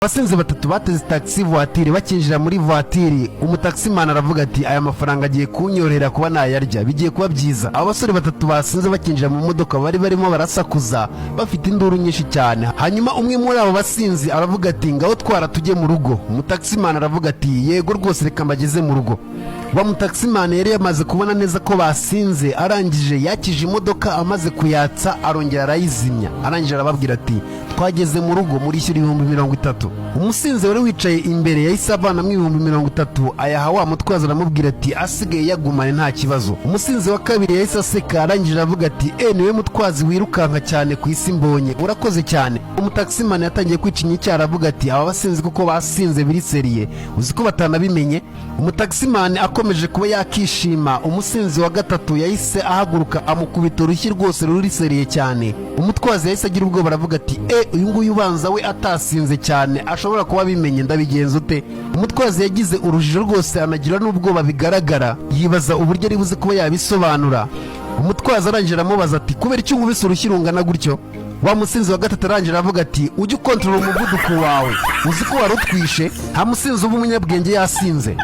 Abasinzi batatu bateze taxi voiture. Bakinjira muri voiture, umutaximana aravuga ati: "Aya mafaranga agiye kunyorera kuba nayarya, bigiye kuba byiza." Abo basore batatu basinze bakinjira mu modoka bari barimo barasakuza, bafite induru nyinshi cyane. Hanyuma umwe muri abo basinzi aravuga ati: "Ngaho twara tujye mu rugo." Umutaximana aravuga ati: "Yego rwose, reka mbageze mu rugo." Wa mutaximana yari yamaze kubona neza ko basinze. Arangije yakije imodoka, amaze kuyatsa arongera arayizimya. Arangije arababwira ati: "Twageze mu rugo, murishyura 30,000." Umusinzi wari wicaye imbere yahise avanamo 30,000, ayaha wa mutwazi, aramubwira ati: "Asigaye yagumane, nta kibazo." Umusinzi wa kabiri yahise aseka, arangije aravuga ati: "E, niwe mutwazi wirukanka cyane ku isi mbonye, urakoze cyane." Umutaximana yatangiye kwicinya icyaha, aravuga ati: "Aba basinzi kuko basinze biri sérieux, uzi ko batanabimenye?" Umutaximani akomeje kuba yakishima, umusinzi wa gatatu yahise ahaguruka amukubita urushyi rwose ruri sérieux cyane. Umutwazi yahise agira ubwoba, aravuga ati: "E, uyu nguyu ubanza we atasinze cyane, ashobora kuba abimenye, ndabigenza ute?" Umutwazi yagize urujijo rwose, anagira n'ubwoba bigaragara, yibaza uburyo ari buze kuba yabisobanura. Umutwazi arangije aramubaza ati: "Kubera icyo unkubise urushyi rungana gutyo?" Wa musinzi wa gatatu arangije aravuga ati: "Ujye ukontorora umuvuduko wawe, uzi ko wari utwishe?" Nta musinzi uba umunyabwenge yasinze.